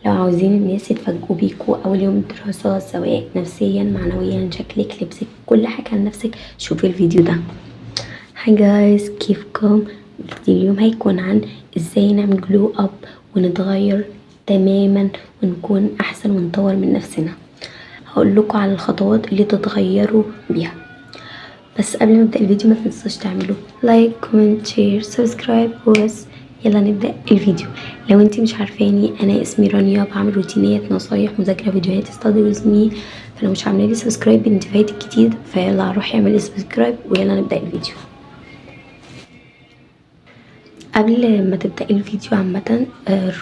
لو عاوزين الناس يتفاجئوا بيكوا اول يوم دراسة، سواء نفسيا معنويا شكلك لبسك كل حاجة عن نفسك، شوفي الفيديو ده. Hi guys، كيفكم؟ فيديو اليوم هيكون عن ازاي نعمل glow up ونتغير تماما ونكون احسن ونطور من نفسنا. هقول لكم على الخطوات اللي تتغيروا بيها، بس قبل ما ابدا الفيديو ما تنسوش تعملوا like comment share subscribe وبس. يلا نبدا الفيديو. لو انت مش عارفاني، انا اسمي رانيا، بعمل روتينات، نصايح، مذاكره، فيديوهات study with me. فلو مش عامله لي subscribe انت فايتك كتير، فيلا روحي اعملي subscribe ويلا نبدا الفيديو. قبل ما تبداي الفيديو عامه،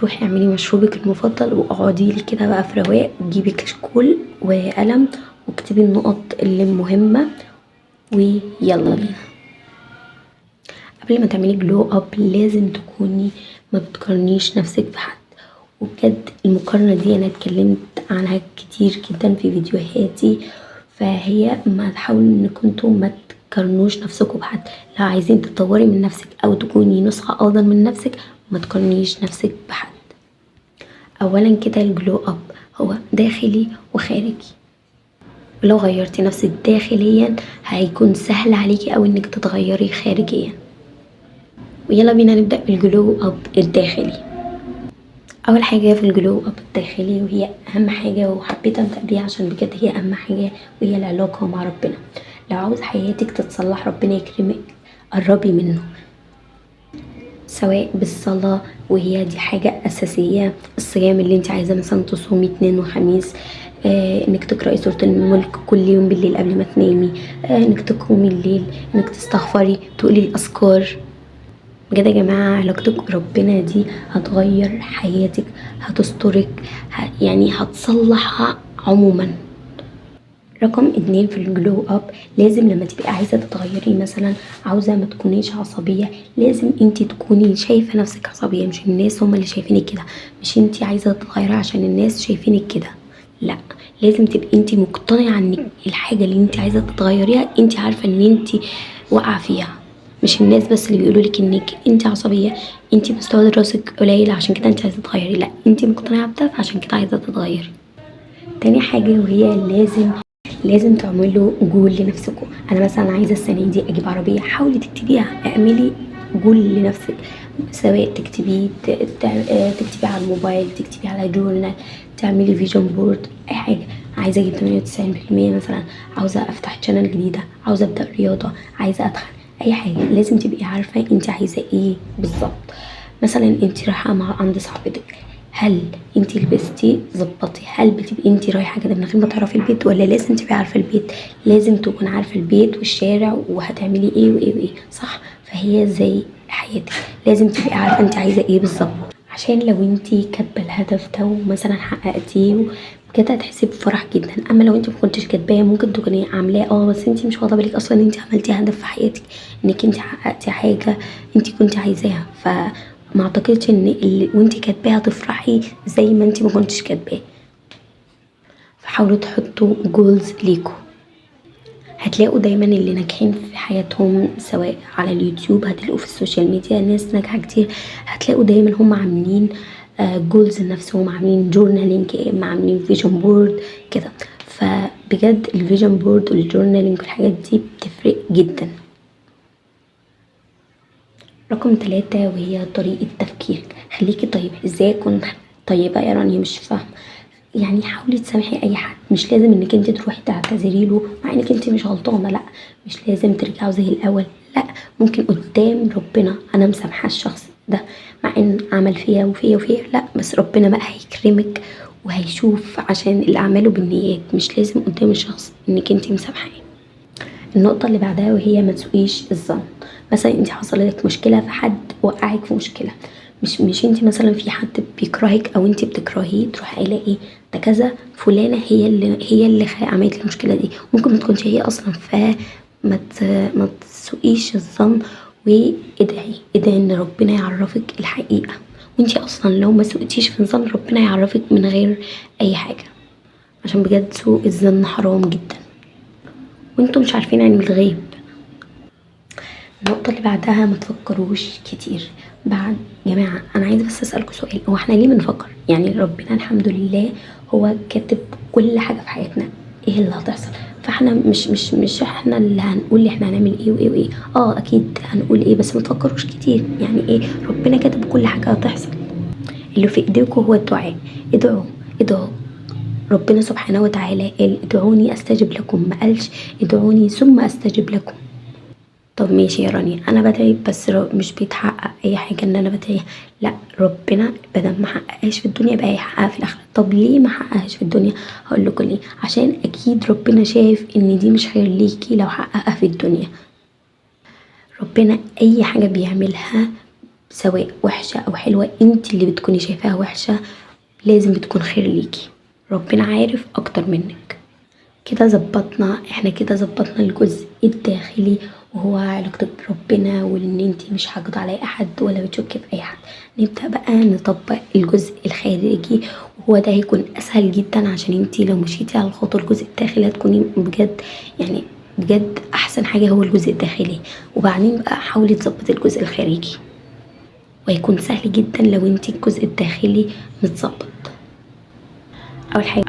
روحي اعملي مشروبك المفضل واقعدي لي كده بقى في رواق، جيبي كشكول وقلم واكتبي النقط اللي مهمه، ويلا بينا. قبل ما تعملي glow up لازم تكوني ما بتقارنيش نفسك بحد، وبجد المقارنة دي انا اتكلمت عنها كتير جدا في فيديوهاتي، فهي ما تحاولوا انكم انتوا ما تقارنوش نفسكم بحد. لو عايزين تطوري من نفسك او تكوني نسخه افضل من نفسك، ما تقارنيش نفسك بحد. اولا كده ال glow up هو داخلي وخارجي، ولو غيرتي نفسك داخليا هيكون سهل عليكي اوي انك تتغيري خارجيا. ويلا بينا نبدأ بال glow up الداخلي. اول حاجة في ال glow up الداخلي، وهي اهم حاجة وحبيت ابدأ بيها عشان بجد هي اهم حاجة، وهي العلاقة مع ربنا. لو عاوز حياتك تتصلح، ربنا يكرمك، قربي منه، سواء بالصلاة وهي دي حاجة أساسية، الصيام اللي انت عايزة مثلا تصومي 2 وخميس، انك تقرأي سورة الملك كل يوم بالليل قبل ما تنامي، انك تقومي الليل، انك تستغفري، تقولي الأذكار. بجد يا جماعة علاقتك بربنا دي هتغير حياتك، هتسترك، هتصلحها عموما. رقم 2 في ال glow up، لازم لما تبقي عايزة تتغيري، مثلا عاوزة ما تكونيش عصبية، لازم انتي تكوني شايفة نفسك عصبية، مش الناس هم اللي شايفينك كده، مش انتي عايزة تتغيري عشان الناس شايفينك كده، لا لازم تبقي انتي مقتنعة ان الحاجة اللي انتي عايزة تتغيريها انتي عارفة ان انتي واقعة فيها، مش الناس بس اللي بيقولوا لك انك انتي عصبية، انتي مستوى دراستك قليل عشان كده انتي عايزة تتغيري، لا انتي مقتنعة بده فعشان كده عايزة تتغيري. تاني حاجة وهي لازم تعملوا جول لنفسكم. انا مثلا عايزه السنة دي اجيب عربية، حاولي تكتبيها، اعملي جول لنفسك، سواء تكتبيه على الموبايل، تكتبيه على journal، تعملي vision board، اي حاجة. عايزه اجيب 98% مثلا، عاوزه افتح channel جديدة، عاوزه ابدا رياضة، عايزه ادخل اي حاجة. لازم تبقي عارفه انت عايزه ايه بالظبط. مثلا انت رايحة عند صاحبتك، هل انتي لبستي ظبطي؟ هل بتبقي انتي رايحة كده من غير ما تعرفي البيت، ولا لازم تبقي عارفه البيت؟ لازم تكون عارفه البيت والشارع وهتعملي ايه وايه وايه، صح؟ فهي زي حياتك، لازم تبقي عارفه انتي عايزه ايه بالظبط، عشان لو انتي كاتبه الهدف ده ومثلا حققتيه كده هتحسي بفرح جدا. اما لو انتي ما كنتش كاتباه، ممكن تكوني عاملاه بس انتي مش واخده بالك اصلا ان انتي عملتي هدف في حياتك، انك انتي حققتي حاجة انتي كنتي عايزاها. فما اعتقدش ان وانتي كاتباها تفرحي زي ما انتي ما كنتش كاتباه. فحاولوا تحطوا goals ليكوا. هتلاقوا دايما اللي ناجحين في حياتهم، سواء على اليوتيوب، هتلاقوا في ال social media ناس ناجحة كتير، هتلاقوا دايما هم عاملين goals لنفسهم، عاملين journaling، يا اما عاملين vision board كده. فبجد ال vision board وال journaling والحاجات دي بتفرق جدا. رقم 3 وهي طريقة تفكيرك. خليكي طيبة. ازاي اكون طيبة يا رانيا؟ مش فاهمة. حاولي تسامحي اي حد، مش لازم انك انت تروحي تعتذري له مع انك انت مش غلطانة، لا مش لازم ترجعوا زي الاول، لا ممكن قدام ربنا انا مسامحة الشخص ده مع ان عمل فيا وفيا وفيا، لا بس ربنا بقى هيكرمك وهيشوف، عشان اللي اعماله بالنيات، مش لازم قدام الشخص انك انت مسامحاه. النقطة اللي بعدها وهي ما تسوقيش الظن. مثلا انت حصل لك مشكلة فحد وقعك في مشكلة، مش انت مثلا في حد بيكرهك او انت بتكرهيه تروح قايله ايه ده كذا فلانه هي اللي عملت المشكلة دي، ممكن ما تكونش هي اصلا. فما ما تسوقيش الظن، وادعي، ادعي ان ربنا يعرفك الحقيقة، وانت اصلا لو ما سوقتيش في الظن ربنا يعرفك من غير اي حاجة، عشان بجد سوء الظن حرام جدا وانتم مش عارفين علم الغيب. النقطة اللي بعدها ما تفكروش كتير. بعد جماعة انا عايزه بس اسالكم سؤال، هو احنا ليه بنفكر؟ يعني ربنا الحمد لله هو كاتب كل حاجة في حياتنا ايه اللي هتحصل، فاحنا مش احنا اللي هنقول احنا هنعمل ايه وايه وايه. اكيد هنقول ايه، بس ما تفكروش كتير. يعني ايه ربنا كاتب كل حاجة هتحصل، اللي في ايديكم هو الدعاء. ادعوا ادعوا، ربنا سبحانه وتعالى قال ادعوني استجب لكم، ما قالش ادعوني ثم استجب لكم. طب ماشي يا رانيا انا بدعي بس مش بيتحقق اي حاجة ان انا بدعيها. لا، ربنا بدل ما حققهاش في الدنيا بقى يحققها في الاخرة. طب ليه ما حققهاش في الدنيا؟ هقول لكم ليه. عشان اكيد ربنا شايف ان دي مش خير ليكي لو حققها في الدنيا. ربنا اي حاجة بيعملها سواء وحشة او حلوة، انت اللي بتكوني شايفاها وحشة لازم بتكون خير ليكي. ربنا عارف اكتر منك. كده ظبطنا، احنا كده ظبطنا الجزء الداخلي وهو علاقتك بربنا، وان انتي مش حاقده على اي احد ولا بتشكي في اي حد. نبدا بقى نطبق الجزء الخارجي، وهو ده هيكون اسهل جدا عشان انتي لو مشيتي على الخطوة الجزء الداخلي هتكوني بجد، يعني بجد احسن حاجة هو الجزء الداخلي. وبعدين بقى حاولي تظبطي الجزء الخارجي، وهيكون سهل جدا لو انتي الجزء الداخلي متظبط.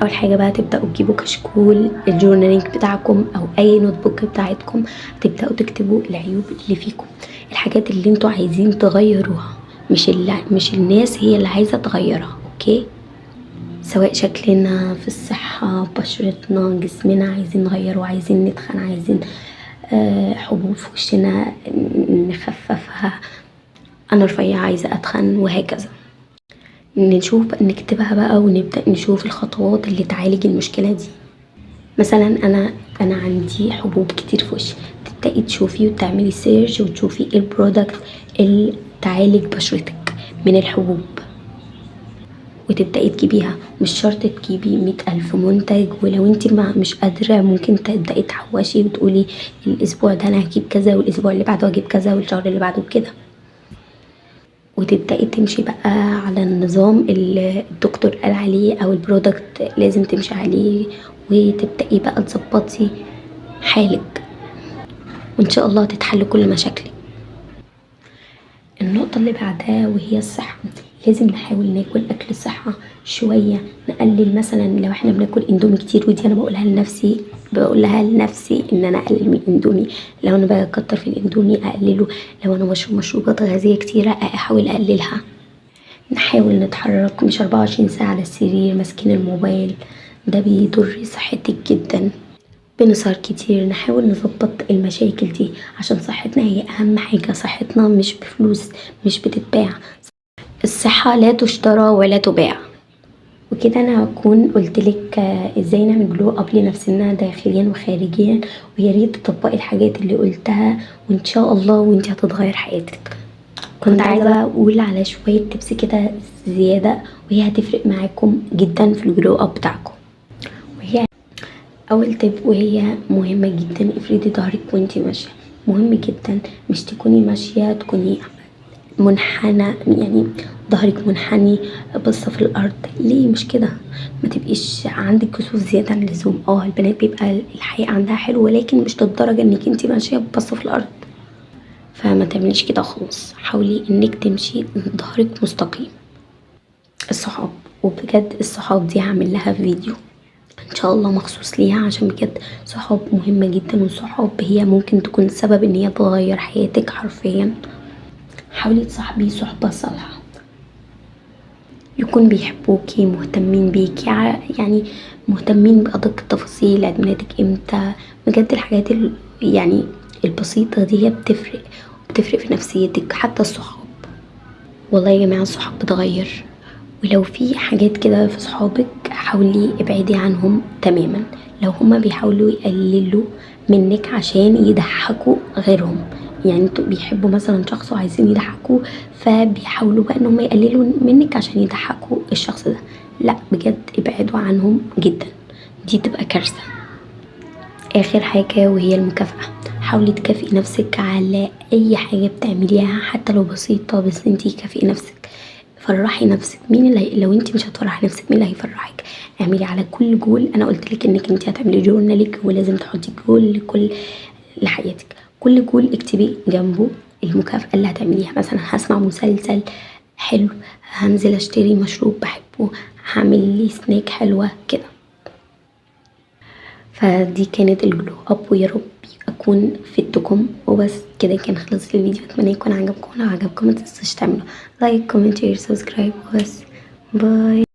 اول حاجة بقى تبداوا تجيبوا كشكول ال journaling بتاعكم او اي notebook بتاعتكم، تبداوا تكتبوا العيوب اللي فيكم، الحاجات اللي انتوا عايزين تغيروها، مش الناس هي اللي عايزه تغيرها. okay، سواء شكلنا في الصحة، بشرتنا، جسمنا عايزين نغيره، عايزين نتخن، عايزين حبوب في وشنا نخففها، انا رفيعة عايزه اتخن، وهكذا. نشوف نكتبها بقى ونبدأ نشوف الخطوات اللي تعالج المشكلة دي. مثلا انا عندي حبوب كتير في وشي، تبدأي تشوفي وتعملي search وتشوفي ايه ال product اللي تعالج بشرتك من الحبوب وتبدأي تجيبيها. مش شرط تجيبي 100,000 منتج، ولو انتي مش قادرة ممكن تبدأي تحوشي وتقولي الاسبوع ده انا هجيب كذا، والاسبوع اللي بعده هجيب كذا، والشهر اللي بعده كده، وتبدأي تمشي بقى على النظام اللي الدكتور قال عليه او ال product لازم تمشي عليه، وتبدأي بقى تظبطي حالك، وان شاء الله تتحل كل مشاكلك. النقطة اللي بعدها وهي الصحة. لازم نحاول ناكل اكل صحة شوية، نقلل مثلا لو احنا بناكل اندومي كتير، ودي انا بقولها لنفسي ان انا اقلل من الاندومي. لو انا بكتر في الاندومي اقلله، لو انا بشرب مشروبات غازية كتيرة احاول اقللها. نحاول نتحرك، مش 24 ساعة على السرير ماسكين الموبايل، ده بيضر صحتك جدا. بنسهر كتير، نحاول نظبط المشاكل دي عشان صحتنا هي اهم حاجة. صحتنا مش بفلوس، مش بتتباع، الصحة لا تشترى ولا تباع. وكده انا هكون قلتلك ازاي نعمل glow up لنفسنا داخليا وخارجيا، ويا ريت تطبقي الحاجات اللي قلتها، وان شاء الله وانتي هتتغير حياتك. كنت عايزه اقول على شوية tips كده زيادة، وهي هتفرق معاكم جدا في ال glow up بتاعكم. وهي اول tip وهي مهمة جدا، افردي ظهرك وانتي ماشية. مهم جدا مش تكوني ماشية تكوني منحنى، يعني ظهرك منحني باصة في الارض، ليه مش كده؟ ما تبقيش عندك كسوف زيادة عن اللزوم. البنات بيبقى الحقيقة عندها حلو، ولكن مش للدرجة انك انتي ماشية باصة في الارض، فما تعمليش كده خالص. حاولي انك تمشي ظهرك مستقيم. الصحاب، وبجد الصحاب دي هعمل لها فيديو ان شاء الله مخصوص ليها، عشان بجد صحاب مهمة جدا، والصحاب هي ممكن تكون سبب ان هي تغير حياتك حرفيا. حاولي تصاحبي صحبة صالحة، يكون بيحبوكي، مهتمين بيكي، يعني مهتمين بأدق التفاصيل، عيد ميلادك امتى. بجد الحاجات يعني البسيطة دي هي بتفرق في نفسيتك. حتى الصحاب، والله يا جماعة الصحاب بتغير، ولو في حاجات كده في صحابك حاولي ابعدي عنهم تماما. لو هما بيحاولوا يقللوا منك عشان يضحكوا غيرهم، يعني انتوا بيحبوا مثلا شخص وعايزين يضحكوه، فبيحاولوا بقى ان هم يقللوا منك عشان يضحكوا الشخص ده، لا بجد ابعدوا عنهم جدا، دي تبقى كارثة. اخر حاجة وهي المكافأة. حاولي تكافئي نفسك على اي حاجة بتعمليها حتى لو بسيطة، بس انتي كافئي نفسك، فرحي نفسك. لو انتي مش هتفرحي نفسك مين اللي هيفرحك؟ اعملي على كل جول. انا قلت لك انك انتي هتعملي journaling، ولازم تحطي جول لكل لحياتك. كل جول اكتبي جنبه المكافأة اللي هتعمليها. مثلا هسمع مسلسل حلو، هنزل اشتري مشروب بحبه، هعمل لي سناك حلوة كده. فدي كانت ال glow up، ويا رب اكون فدتكم. وبس كده كان خلص الفيديو، اتمنى يكون عجبكم. لو عجبكم ما تنسوش تعملوا like comment share subscribe. وبس، bye.